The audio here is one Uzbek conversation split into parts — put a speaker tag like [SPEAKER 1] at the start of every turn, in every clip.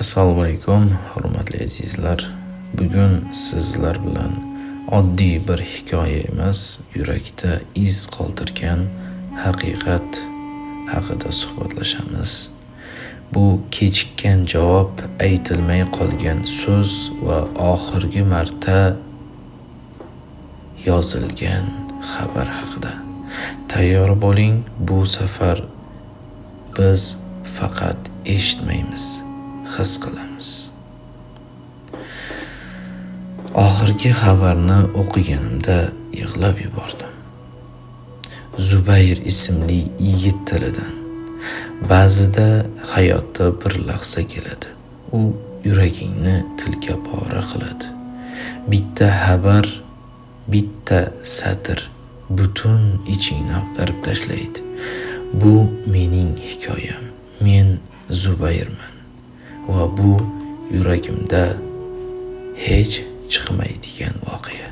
[SPEAKER 1] Assalomu alaykum, hurmatli azizlar. Bugun sizlar bilan oddiy bir hikoya emas, yurakda iz qoldirgan haqiqat haqida suhbatlashamiz. Bu kechikkan javob, aytilmay qolgan so'z va oxirgi marta yozilgan xabar haqida. Tayyor bo'ling, bu safar biz faqat eshitmaymiz, his qilamiz. Oxirgi xabarni o'qiganimda yig'lab yubordim. Zubayr ismli yigit tilidan. Ba'zida hayotda bir lahza keladi. U yuragingni tilka pora qiladi. Bitta xabar, bitta satr butun ichingni ag'darib tashlaydi. Bu mening hikoyam. Men Zubayrman va bu yuragimda hech chiqmaydigan voqea.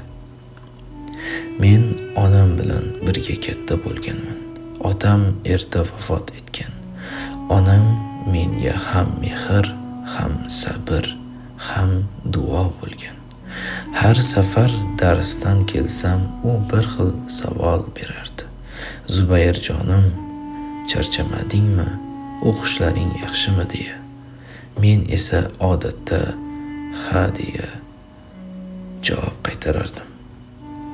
[SPEAKER 1] Men onam bilan birga katta bo'lganman. Otam erta vafot etgan. Onam menga ham mehr, ham sabr, ham duo bo'lgan. Har safar darsdan kelsam, u bir xil savol berardi. Zubayr jonim, charchamadingmi? O'qishlaring yaxshimi, deya. Men esa odatda ha deya javob qaytarardim.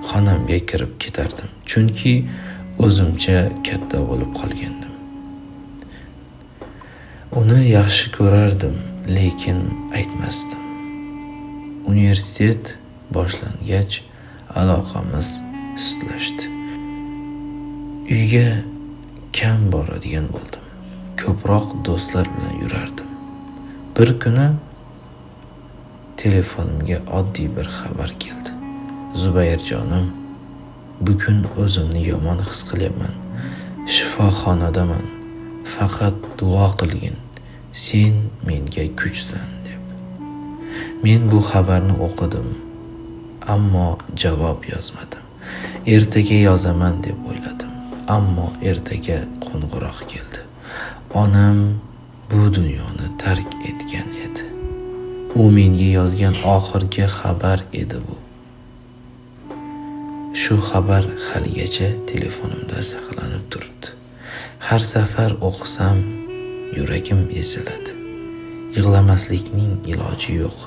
[SPEAKER 1] Xonamga kirib ketardim, chunki o'zimcha katta bo'lib qolgandim. Uni yaxshi ko'rardim, lekin aytmasdim. Universitet boshlangach aloqamiz sustlashdi. Uyga kam boradigan bo'ldim. Ko'proq do'stlar bilan yurardim. Bir kuni telefonimga oddiy bir xabar keldi. Zubayr jonim, bugun o'zimni yomon his qilyapman. Shifoxonadaman. Faqat duo qilgin. Sen menga kuchsan, deb. Men bu xabarni o'qidim, ammo javob yozmadim. Ertaga yozaman deb o'yladim, ammo ertaga qo'ng'iroq keldi. Onam bu dunyoni tark etgan edi. U menga yozgan oxirgi xabar edi bu. Shu xabar haligacha telefonimda saqlanib turibdi. Har safar o'qisam yuragim eziladi. Yig'lamaslikning iloji yo'q.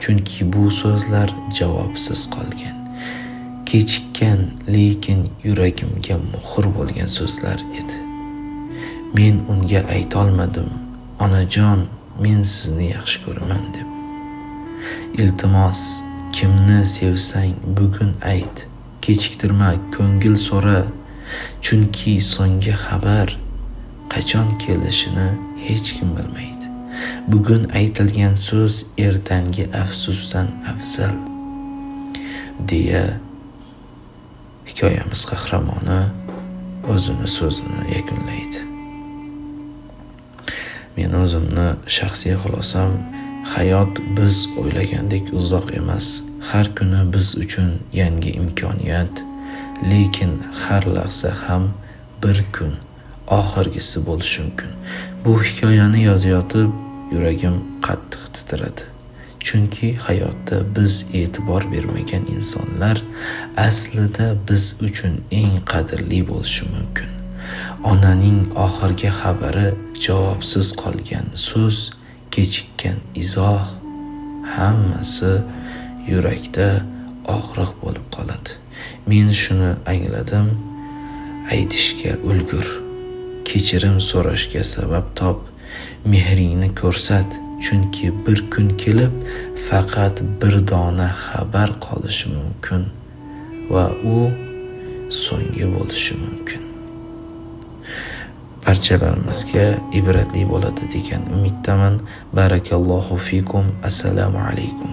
[SPEAKER 1] Chunki bu so'zlar javobsiz qolgan. Kechikkan, lekin yuragimga muhr bo'lgan so'zlar edi. Men unga aytolmadim, onajon, men sizni yaxshi ko'raman deb. Iltimos, kimni sevsang bugun ayt, kechiktirma, ko'ngil so'ra, chunki so'nggi xabar qachon kelishini hech kim bilmaydi. Bugun aytilgan so'z ertangi afsusdan afzal, deya hikoyamiz qahramoni o'zini so'zini yakunlaydi. Men o'zimni shaxsiy xulosam, hayot biz o'ylagandek uzoq emas. Har kuni biz uchun yangi imkoniyat, lekin har lahza ham bir kun oxirgisi bo'lishi mumkin. Bu hikoyani yozayotib yuragim qattiq titradi. Chunki hayotda biz e'tibor bermagan insonlar aslida biz uchun eng qadrli bo'lishi mumkin. Onaning oxirgi xabari, javobsiz qolgan so'z, kechikkan izoh, hammasi yurakda og'riq bo'lib qoladi. Men shuni angladim, aytishga ulgur, kechirim so'rashga sabab top, mehringni ko'rsat, chunki bir kun kelib faqat bir dona xabar qolishi mumkin va u so'nggi bo'lishi mumkin. Barchalarimizga ibratli bo'ladi degan umiddaman. Barakallohu fikum. Assalomu alaykum.